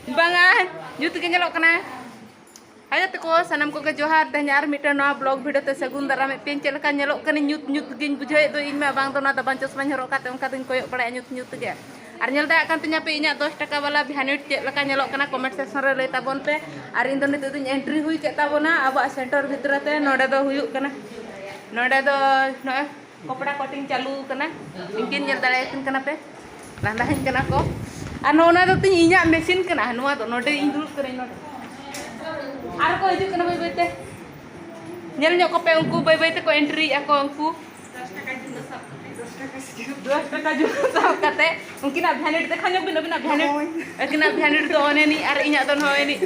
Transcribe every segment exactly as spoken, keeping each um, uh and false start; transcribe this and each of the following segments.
ᱵᱟᱝᱟ, ᱧᱩᱛ ᱜᱮ ᱧᱮᱞᱚᱜ ᱠᱟᱱᱟ᱾ ᱦᱟᱭ ᱜᱟᱛᱮ ᱠᱚ, ᱥᱟᱱᱟᱢ ᱠᱚᱜᱮ ᱡᱚᱦᱟᱨ᱾ ᱛᱮᱦᱮᱧ ᱟᱨ ᱢᱤᱫᱴᱮᱱ ᱱᱚᱣᱟ ᱵᱞᱚᱜ ᱵᱷᱤᱰᱤᱭᱳ ᱛᱮ ᱥᱟᱹᱜᱩᱱ ᱫᱟᱨᱟᱢᱮᱫ ᱯᱮᱭᱟᱹᱧ᱾ ᱪᱮᱫ ᱞᱮᱠᱟ ᱧᱮᱞᱚᱜ ᱠᱟᱹᱱᱟᱹᱧ? ᱧᱩᱛ ᱧᱩᱛ ᱜᱤᱧ ᱵᱩᱡᱷᱟᱹᱣᱮᱫ ᱫᱚ ᱤᱧ ᱢᱟ᱾ ᱵᱟᱝ ᱫᱚ ᱱᱚᱣᱟ ᱫᱚ ᱵᱟᱝ, ᱪᱚᱥᱢᱟᱧ ᱦᱚᱨᱚᱜ ᱠᱟᱛᱮ ᱚᱱᱠᱟ ᱫᱚᱧ ᱠᱚᱭᱚᱜ ᱵᱟᱲᱟᱭᱟ ᱧᱩᱛ ᱧᱩᱛ ᱜᱮ᱾ ᱟᱨ ᱧᱮᱞ ᱫᱟᱲᱮᱭᱟᱜ ᱠᱟᱱ ᱛᱤᱧᱟ ᱯᱮ ᱤᱧᱟᱹᱜ ᱫᱚᱥ ᱴᱟᱠᱟ ᱵᱟᱞᱟ ᱵᱷᱮᱱᱤᱴ ᱪᱮᱫ ᱞᱮᱠᱟ ᱧᱮᱞᱚᱜ ᱠᱟᱱᱟ? ᱠᱚᱢᱮᱱᱴ ᱥᱮᱠᱥᱚᱱ ᱨᱮ ᱞᱟᱹᱭ ᱛᱟᱵᱚᱱ ᱯᱮ᱾ ᱟᱨ ᱤᱧ ᱫᱚ ᱱᱤᱛᱚᱜ ᱫᱚᱧ ᱮᱱᱴᱨᱤ ᱦᱩᱭ ᱠᱮᱫ ᱛᱟᱵᱚᱱᱟ ᱟᱵᱚᱣᱟᱜ ᱥᱮᱱᱴᱟᱨ ᱵᱷᱤᱛᱨᱤ ᱛᱮ᱾ ᱱᱚᱰᱮ ᱫᱚ ᱦᱩᱭᱩᱜ ᱠᱟᱱᱟ, ᱱᱚᱰᱮ ᱫᱚ ᱱᱚᱜᱼᱚᱭ ᱠᱚᱯᱲᱟ ᱠᱚᱴᱤᱝ ᱪᱟᱹᱞᱩ ᱠᱟᱱᱟ᱾ ᱤᱧᱠᱤᱱ ᱧᱮᱞ ᱫᱟᱲᱮᱭᱟᱠᱤᱱ ᱠᱟᱱᱟ ᱯᱮ, ᱞᱟᱸᱫᱟᱦᱟᱹᱧ ᱠᱟᱱᱟ ᱠᱚ᱾ ᱟᱨ ᱱᱚᱜᱼᱚ ᱱᱟ ᱫᱚ ᱛᱤᱧ ᱤᱧᱟᱹᱜ ᱢᱮᱥᱤᱱ ᱠᱟᱱᱟ᱾ ᱱᱚᱣᱟ ᱫᱚ ᱱᱚᱰᱮ ᱤᱧ ᱫᱩᱲᱩᱵ ᱠᱟᱹᱱᱟᱹᱧ, ᱱᱚᱰᱮ᱾ ᱟᱨ ᱠᱚ ᱦᱤᱡᱩᱜ ᱠᱟᱱᱟ ᱵᱟᱹᱭ ᱵᱟᱹᱭ ᱛᱮ᱾ ᱧᱮᱞ ᱧᱚᱜ ᱠᱚᱯᱮ, ᱩᱱᱠᱩ ᱵᱟᱹᱭ ᱵᱟᱹᱭ ᱛᱮᱠᱚ ᱮᱱᱴᱨᱤᱭᱮᱫᱼᱟ ᱠᱚ᱾ ᱩᱱᱠᱩ ᱫᱚᱥ ᱴᱟᱠᱟ ᱡᱩ ᱥᱟᱵ ᱠᱟᱛᱮ ᱩᱱᱠᱤᱱᱟᱜ ᱵᱷᱮᱱᱤᱴ ᱫᱮᱠᱷᱟ ᱧᱚᱜ ᱵᱤᱱ, ᱟᱹᱵᱤᱱᱟᱜ ᱵᱷᱮᱱᱤᱴ᱾ ᱟᱹᱠᱤᱱᱟᱜ ᱵᱷᱮᱱᱤᱴ ᱫᱚ ᱚᱱᱮ ᱱᱤᱡ ᱟᱨ ᱤᱧᱟᱹᱜ ᱫᱚ ᱱᱚᱜᱼᱚᱭ ᱱᱤᱡ᱾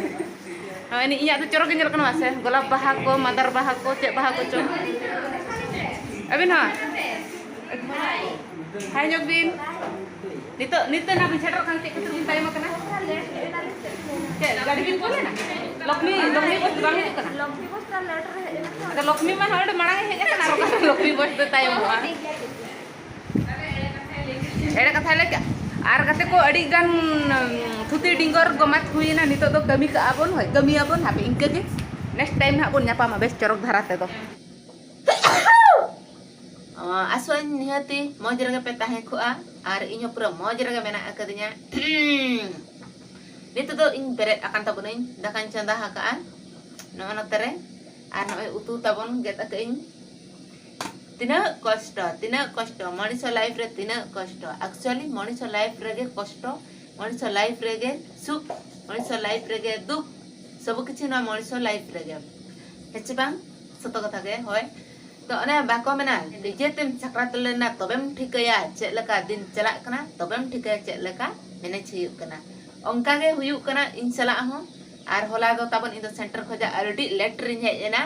ᱦᱳᱭ, ᱤᱧᱟᱹᱜ ᱫᱚ ᱪᱚᱨᱚᱠ ᱜᱮ ᱧᱮᱞᱚᱜ ᱠᱟᱱᱟ ᱥᱮ, ᱜᱳᱞᱟᱯ ᱵᱟᱦᱟ ᱠᱚ, ᱢᱟᱫᱟᱨ ᱵᱟᱦᱟ ᱠᱚ, ᱪᱮᱫ ᱵᱟᱦᱟ ᱠᱚᱪᱚᱝ᱾ ᱟᱹᱵᱤᱱ ᱦᱚᱸ ᱦᱟᱭ ᱧᱚᱜ ᱵᱤᱱ᱾ ᱱᱤᱛᱚᱜ, ᱱᱤᱛᱚᱜ ᱱᱟ ᱵᱤᱱ ᱥᱮᱴᱮᱨᱚᱜ ᱠᱟᱱ, ᱪᱮᱫ ᱠᱷᱟᱹᱛᱤᱨ ᱵᱤᱱ ᱛᱟᱭᱚᱢ ᱟᱠᱟᱱᱟ? ᱪᱮᱫ, ᱜᱟᱹᱰᱤ ᱵᱤᱱ ᱠᱚᱞ ᱞᱮᱱᱟ? ᱞᱚᱠᱷᱢᱤ, ᱞᱚᱠᱷᱢᱤ ᱵᱚᱥ ᱫᱚ ᱵᱟᱝ ᱦᱤᱡᱩᱜ ᱠᱟᱱᱟ? ᱞᱚᱠᱠᱷᱤ ᱵᱚᱥ ᱛᱟᱦᱞᱮ ᱞᱮᱴ ᱨᱮ ᱦᱮᱡ ᱮᱱᱟ ᱛᱚ᱾ ᱟᱫᱚ ᱞᱚᱠᱷᱢᱤ ᱢᱟ ᱱᱚᱰᱮ ᱢᱟᱲᱟᱝ ᱮ ᱦᱮᱡ ᱟᱠᱟᱱᱟ, ᱟᱨ ᱚᱠᱟ ᱞᱚᱠᱷᱢᱤ ᱵᱚᱥ ᱫᱚ ᱛᱟᱭᱚᱢᱚᱜᱼᱟ? ᱮᱲᱮ ᱠᱟᱛᱷᱟ ᱞᱮᱠᱟ᱾ ᱟᱨ ᱜᱟᱛᱮ ᱠᱚ, ᱟᱹᱰᱤ ᱜᱟᱱ ᱛᱷᱩᱛᱤ ᱰᱤᱝᱜᱚᱨ ᱜᱚᱢᱟᱛ ᱦᱩᱭᱮᱱᱟ᱾ ᱱᱤᱛᱚᱜ ᱫᱚ ᱠᱟᱹᱢᱤ ᱠᱟᱜᱼᱟ ᱵᱚᱱ, ᱦᱳᱭ, ᱠᱟᱹᱢᱤᱭᱟᱵᱚᱱ ᱦᱟᱯᱮ ᱤᱱᱠᱟᱹ ᱜᱮ᱾ ᱱᱮᱠᱥᱴ ᱴᱟᱭᱤᱢ ᱱᱟᱦᱟᱜ ᱵᱚᱱ ᱧᱟᱯᱟᱢᱟ ᱵᱮᱥ ᱪᱚᱨᱚᱠ ᱫᱷᱟᱨᱟ ᱛᱮᱫᱚ᱾ ᱟᱥᱚᱜ ᱟᱹᱧ ᱱᱤᱦᱟᱹᱛᱤ ᱢᱚᱡᱽ ᱨᱮᱜᱮ ᱯᱮ ᱛᱟᱦᱮᱸ ᱠᱚᱜᱼᱟ, ᱟᱨ ᱤᱧ ᱦᱚᱸ ᱯᱩᱨᱟᱹ ᱢᱚᱡᱽ ᱨᱮᱜᱮ ᱢᱮᱱᱟᱜ ᱟᱠᱟᱫᱤᱧᱟ᱾ ᱱᱤᱛᱚᱜ ᱫᱚ ᱤᱧ ᱵᱮᱨᱮᱫ ᱟᱠᱟᱱ ᱛᱟᱵᱚᱱᱟᱹᱧ, ᱫᱟᱠᱟᱧ ᱪᱚᱸᱫᱟ ᱟᱠᱟᱫᱼᱟ ᱱᱚᱜᱼᱚ ᱱᱚᱛᱮ ᱨᱮ, ᱟᱨ ᱱᱚᱜᱼᱚᱭ ᱩᱛᱩ ᱛᱟᱵᱚᱱ ᱜᱮᱫ ᱟᱠᱟᱫ ᱟᱹᱧ᱾ ᱛᱤᱱᱟᱹᱜ ᱠᱚᱥᱴᱚ, ᱛᱤᱱᱟᱹᱜ ᱠᱚᱥᱴᱚ ᱢᱚᱱᱤᱥᱚ ᱞᱟᱭᱤᱯᱷ ᱨᱮ, ᱛᱤᱱᱟᱹᱜ ᱠᱚᱥᱴᱚ᱾ ᱮᱠᱪᱩᱭᱟᱞᱤ ᱢᱚᱱᱤᱥᱚ ᱞᱟᱭᱤᱯᱷ ᱨᱮᱜᱮ ᱠᱚᱥᱴᱚ, ᱢᱚᱱᱤᱥᱚ ᱞᱟᱭᱤᱯᱷ ᱨᱮᱜᱮ ᱥᱩᱠ, ᱢᱚᱱᱤᱥᱚ ᱞᱟᱭᱤᱯᱷ ᱨᱮᱜᱮ ᱫᱩᱠ, ᱥᱚᱵ ᱠᱤᱪᱷᱩ ᱱᱚᱣᱟ ᱢᱚᱱᱤᱥᱚ ᱞᱟᱭᱤᱯᱷ ᱨᱮᱜᱮ, ᱦᱮᱸ ᱪᱮ ᱵᱟᱝ? ᱥᱚᱛᱚ ᱠᱟᱛᱷᱟ ᱜᱮ, ᱦᱳᱭ᱾ ᱛᱚ ᱚᱱᱮ ᱵᱟᱠᱚ ᱢᱮᱱᱟ, ᱱᱤᱡᱮᱛᱮᱢ ᱥᱟᱠᱨᱟᱛ ᱞᱮᱱᱟ ᱛᱚᱵᱮᱢ ᱴᱷᱤᱠᱟᱹᱭᱟ ᱪᱮᱫ ᱞᱮᱠᱟ ᱫᱤᱱ ᱪᱟᱞᱟᱜ ᱠᱟᱱᱟ, ᱛᱚᱵᱮᱢ ᱴᱷᱤᱠᱟᱹᱭᱟ ᱪᱮᱫ ᱞᱮᱠᱟ ᱢᱮᱱᱮᱡᱽ ᱦᱩᱭᱩᱜ ᱠᱟᱱᱟ᱾ ᱚᱱᱠᱟ ᱜᱮ ᱦᱩᱭᱩᱜ ᱠᱟᱱᱟ ᱤᱧ ᱥᱟᱞᱟᱜ ᱦᱚᱸ᱾ ᱟᱨ ᱦᱚᱞᱟ ᱫᱚ ᱛᱟᱵᱚᱱ ᱤᱧ ᱫᱚ ᱥᱮᱱᱴᱟᱨ ᱠᱷᱚᱱᱟᱜ ᱟᱹᱰᱤ ᱞᱮᱴ ᱨᱤᱧ ᱦᱮᱡ ᱮᱱᱟ᱾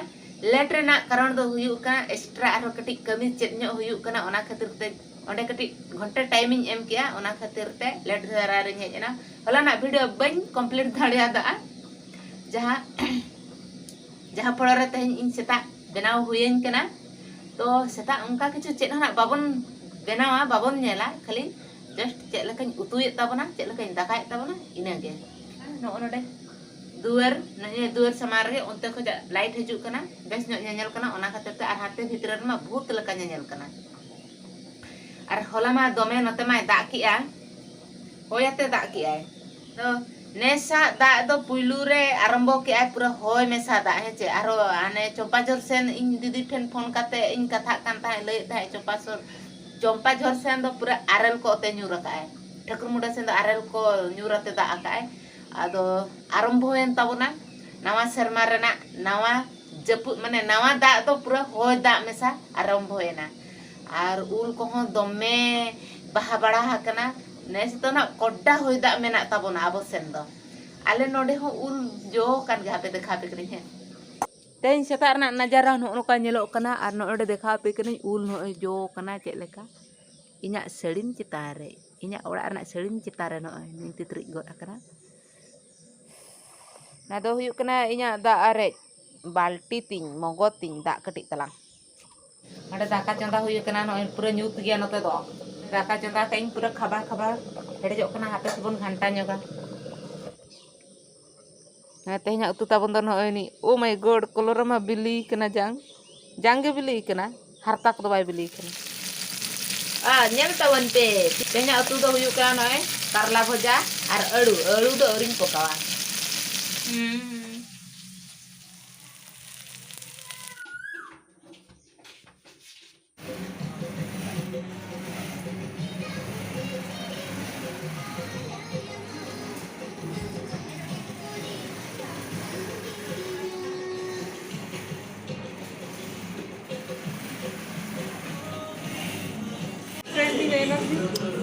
ᱞᱮᱴ ᱨᱮᱱᱟᱜ ᱠᱟᱨᱚᱱ ᱫᱚ ᱦᱩᱭᱩᱜ ᱠᱟᱱᱟ, ᱮᱠᱥᱴᱨᱟ ᱟᱨᱦᱚᱸ ᱠᱟᱹᱴᱤᱡ ᱠᱟᱹᱢᱤ ᱪᱮᱫ ᱧᱚᱜ ᱦᱩᱭᱩᱜ ᱠᱟᱱᱟ, ᱚᱱᱟ ᱠᱷᱟᱹᱛᱤᱨ ᱛᱮ ᱚᱸᱰᱮ ᱠᱟᱹᱴᱤᱡ ᱜᱷᱚᱱᱴᱟ ᱴᱟᱭᱤᱢ ᱤᱧ ᱮᱢ ᱠᱮᱜᱼᱟ, ᱚᱱᱟ ᱠᱷᱟᱹᱛᱤᱨ ᱛᱮ ᱞᱮᱴ ᱫᱷᱟᱨᱟ ᱨᱤᱧ ᱦᱮᱡ ᱮᱱᱟ᱾ ᱦᱚᱞᱟᱱᱟᱜ ᱵᱷᱤᱰᱤᱭᱳ ᱵᱟᱹᱧ ᱠᱚᱢᱯᱞᱤᱴ ᱫᱟᱲᱮᱭᱟᱫᱟ, ᱡᱟᱦᱟᱸ ᱡᱟᱦᱟᱸ ᱯᱚᱲᱟ ᱨᱮ ᱛᱮᱦᱮᱧ ᱤᱧ ᱥᱮᱛᱟᱜ ᱵᱮᱱᱟᱣ ᱦᱩᱭᱟᱹᱧ ᱠᱟᱱᱟ᱾ ᱛᱚ ᱥᱮᱛᱟᱜ ᱚᱱᱠᱟ ᱠᱤᱪᱷᱩ ᱪᱮᱫ ᱦᱚᱸ ᱱᱟᱜ ᱵᱟᱵᱚᱱ ᱵᱮᱱᱟᱣᱟ, ᱵᱟᱵᱚᱱ ᱧᱮᱞᱟ, ᱠᱷᱟᱹᱞᱤ ᱡᱟᱥᱴ ᱪᱮᱫ ᱞᱮᱠᱟᱧ ᱩᱛᱩᱭᱮᱫ ᱛᱟᱵᱚᱱᱟ, ᱪᱮᱫ ᱞᱮᱠᱟᱧ ᱫᱟᱠᱟᱭᱮᱫ ᱛᱟᱵᱚᱱᱟ, ᱤᱱᱟᱹᱜᱮ᱾ ᱱᱚᱜᱼᱚ ᱱᱚᱰᱮ ᱫᱩᱣᱟᱹᱨ, ᱱᱚᱜᱼᱚᱭ ᱫᱩᱣᱟᱹᱨ ᱥᱟᱢᱟᱝ ᱨᱮᱜᱮ ᱚᱱᱛᱮ ᱠᱷᱚᱱᱟᱜ ᱞᱟᱭᱤᱴ ᱦᱤᱡᱩᱜ ᱠᱟᱱᱟ, ᱵᱮᱥ ᱧᱚᱜ ᱧᱮᱧᱮᱞ ᱠᱟᱱᱟ, ᱚᱱᱟ ᱠᱷᱟᱹᱛᱤᱨ ᱛᱮ ᱟᱨ ᱦᱟᱱᱛᱮ ᱵᱷᱤᱛᱨᱤ ᱨᱮᱢᱟ ᱵᱷᱩᱛ ᱞᱮᱠᱟ ᱧᱮᱧᱮᱞ ᱠᱟᱱᱟ᱾ ᱟᱨ ᱦᱚᱞᱟ ᱢᱟ ᱫᱚᱢᱮ ᱱᱚᱛᱮ ᱢᱟᱭ ᱫᱟᱜ ᱠᱮᱜᱼᱟ, ᱦᱚᱭ ᱟᱛᱮ ᱫᱟᱜ ᱠᱮᱜᱼᱟᱭ᱾ ᱛᱚ ᱱᱮᱥᱟᱜ ᱫᱟᱜ ᱫᱚ ᱯᱩᱭᱞᱩ ᱨᱮ ᱟᱨᱟᱢᱵᱚ ᱠᱮᱜᱼᱟᱭ ᱯᱩᱨᱟᱹ ᱦᱚᱭ ᱢᱮᱥᱟ ᱫᱟᱜ, ᱦᱮᱸ ᱪᱮ? ᱟᱨᱦᱚᱸ ᱦᱟᱱᱮ ᱪᱚᱢᱯᱟ ᱡᱷᱚᱨ ᱥᱮᱱ ᱤᱧ ᱫᱤᱫᱤ ᱴᱷᱮᱱ ᱯᱷᱳᱱ ᱠᱟᱛᱮ ᱤᱧ ᱠᱟᱛᱷᱟᱜ ᱠᱟᱱ ᱛᱟᱦᱮᱸᱫ, ᱞᱟᱹᱭᱮᱫ ᱛᱟᱦᱮᱸᱫ ᱪᱚᱢᱯᱟ ᱥᱚᱨ-, ᱪᱚᱢᱯᱟ ᱡᱷᱚᱨ ᱥᱮᱱ ᱫᱚ ᱯᱩᱨᱟᱹ ᱟᱨᱮᱞ ᱠᱚ ᱚᱛᱮ ᱧᱩᱨ ᱟᱠᱟᱜᱼᱟᱭ, ᱴᱷᱟᱹᱠᱩᱨ ᱢᱩᱸᱰᱟᱹ ᱥᱮᱱ ᱫᱚ ᱟᱨᱮᱞ ᱠᱚ ᱧᱩᱨ ᱟᱛᱮ ᱫᱟᱜ ᱟᱠᱟᱜᱼᱟᱭ᱾ ᱟᱫᱚ ᱟᱨᱟᱢᱵᱷᱚᱭᱮᱱ ᱛᱟᱵᱚᱱᱟ ᱱᱟᱣᱟ ᱥᱮᱨᱢᱟ ᱨᱮᱱᱟᱜ ᱱᱟᱣᱟ ᱡᱟᱹᱯᱩᱫ, ᱢᱟᱱᱮ ᱱᱟᱣᱟ ᱫᱟᱜ ᱫᱚ ᱯᱩᱨᱟᱹ ᱦᱚᱭ ᱫᱟᱜ ᱢᱮᱥᱟ ᱟᱨᱟᱢᱵᱷᱚᱭᱮᱱᱟ᱾ ᱟᱨ ᱩᱞ ᱠᱚᱦᱚᱸ ᱫᱚᱢᱮ ᱵᱟᱦᱟ ᱵᱟᱲᱟ ᱟᱠᱟᱱᱟ᱾ ᱱᱮᱥ ᱫᱚ ᱱᱟᱜ ᱠᱚᱰᱟ ᱦᱚᱭ ᱫᱟᱜ ᱢᱮᱱᱟᱜ ᱛᱟᱵᱚᱱᱟ ᱟᱵᱚ ᱥᱮᱱ ᱫᱚ᱾ ᱟᱞᱮ ᱱᱚᱰᱮ ᱦᱚᱸ ᱩᱞ ᱡᱚ ᱟᱠᱟᱱ ᱜᱮᱭᱟ, ᱦᱟᱯᱮ ᱫᱮᱠᱷᱟᱣ ᱟᱯᱮ ᱠᱟᱹᱱᱟᱹᱧ ᱦᱮᱸ᱾ ᱛᱮᱦᱮᱧ ᱥᱮᱛᱟᱜ ᱨᱮᱱᱟᱜ ᱱᱟᱡᱟᱨᱟ ᱱᱚᱜᱼᱚ ᱱᱚᱝᱠᱟ ᱧᱮᱞᱚᱜ ᱠᱟᱱᱟ᱾ ᱟᱨ ᱱᱚᱜᱼᱚᱭ ᱱᱚᱰᱮ ᱫᱮᱠᱷᱟᱣ ᱟᱯᱮ ᱠᱟᱹᱱᱟᱹᱧ ᱩᱞ ᱱᱚᱜᱼᱚᱭ ᱡᱚ ᱠᱟᱱᱟ ᱪᱮᱫ ᱞᱮᱠᱟ᱾ ᱤᱧᱟᱹᱜ ᱥᱟᱹᱲᱤᱢ ᱪᱮᱛᱟᱱ ᱨᱮ, ᱤᱧᱟᱹᱜ ᱚᱲᱟᱜ ᱨᱮᱱᱟᱜ ᱥᱟᱹᱲᱤᱢ ᱪᱮᱛᱟᱱ ᱨᱮ ᱱᱚᱜᱼᱚᱭ ᱱᱤᱧ ᱛᱤᱛᱨᱤᱡ ᱜᱚᱫ ᱟᱠᱟᱱᱟ᱾ ᱚᱱᱟ ᱫᱚ ᱦᱩᱭᱩᱜ ᱠᱟᱱᱟ ᱤᱧᱟᱹᱜ ᱫᱟᱜ ᱟᱨᱮᱡ ᱵᱟᱹᱞᱴᱤ ᱛᱤᱧ, ᱢᱚᱜᱚ ᱛᱤᱧ, ᱫᱟᱜ ᱠᱟᱹᱴᱤᱡ ᱛᱟᱞᱟᱝ᱾ ᱱᱚᱰᱮ ᱫᱟᱠᱟ ᱪᱚᱸᱫᱟ ᱦᱩᱭ ᱟᱠᱟᱱᱟ, ᱱᱚᱜᱼᱚᱭ ᱯᱩᱨᱟᱹ ᱧᱩᱛ ᱜᱮᱭᱟ ᱱᱚᱛᱮ ᱫᱚ᱾ ᱫᱟᱠᱟ ᱪᱚᱸᱫᱟ ᱠᱟᱜ ᱟᱹᱧ ᱯᱩᱨᱟᱹ ᱠᱷᱟᱵᱟᱨ ᱠᱷᱟᱵᱟᱨ, ᱦᱮᱰᱮᱡᱚᱜ ᱠᱟᱱᱟ, ᱦᱟᱯᱮ ᱥᱮᱵᱚᱱ ᱜᱷᱟᱱᱴᱟ ᱧᱚᱜᱟ᱾ ᱦᱮᱸ, ᱛᱮᱦᱮᱧᱟᱜ ᱩᱛᱩ ᱛᱟᱵᱚᱱ ᱫᱚ ᱱᱚᱜᱼᱚᱭ ᱱᱤ, ᱳ ᱢᱟᱭ ᱜᱚᱰ, ᱠᱚᱞᱚᱨ ᱨᱮᱢᱟ ᱵᱤᱞᱤ ᱠᱟᱱᱟ ᱡᱟᱝ, ᱡᱟᱝ ᱜᱮ ᱵᱤᱞᱤ ᱠᱟᱱᱟ, ᱦᱟᱨᱛᱟ ᱠᱚᱫᱚ ᱵᱟᱭ ᱵᱤᱞᱤ ᱠᱟᱱᱟ᱾ ᱟᱨ ᱧᱮᱞ ᱛᱟᱵᱚᱱ ᱯᱮ, ᱛᱮᱦᱮᱧᱟᱜ ᱩᱛᱩ ᱫᱚ ᱦᱩᱭᱩᱜ ᱠᱟᱱᱟ ᱱᱚᱜᱼᱚᱭ ᱠᱟᱨᱞᱟ ᱵᱷᱚᱡᱟ ᱟᱨ ᱟᱹᱲᱩ, ᱟᱹᱲᱩ ᱫᱚ ᱟᱹᱣᱨᱤᱧ ᱯᱚᱠᱟᱣᱟ᱾ ᱦᱩᱸ᱾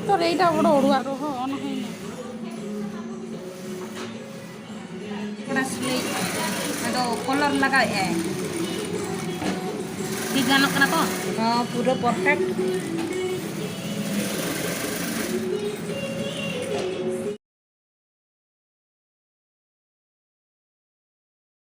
তোর এইটা বড় অড়ুয়া রোহ, অন হয়নি। ᱛᱷᱚᱲᱟ ᱥᱤᱞᱟᱹᱭ, ᱟᱫᱚ ᱠᱚᱞᱚᱨ ᱞᱟᱜᱟᱣᱮᱫᱼᱟᱭ᱾ ᱴᱷᱤᱠ ᱜᱟᱱᱚᱜ ᱠᱟᱱᱟ ᱛᱚ? ᱦᱚᱸ, ᱯᱩᱨᱟᱹ perfect᱾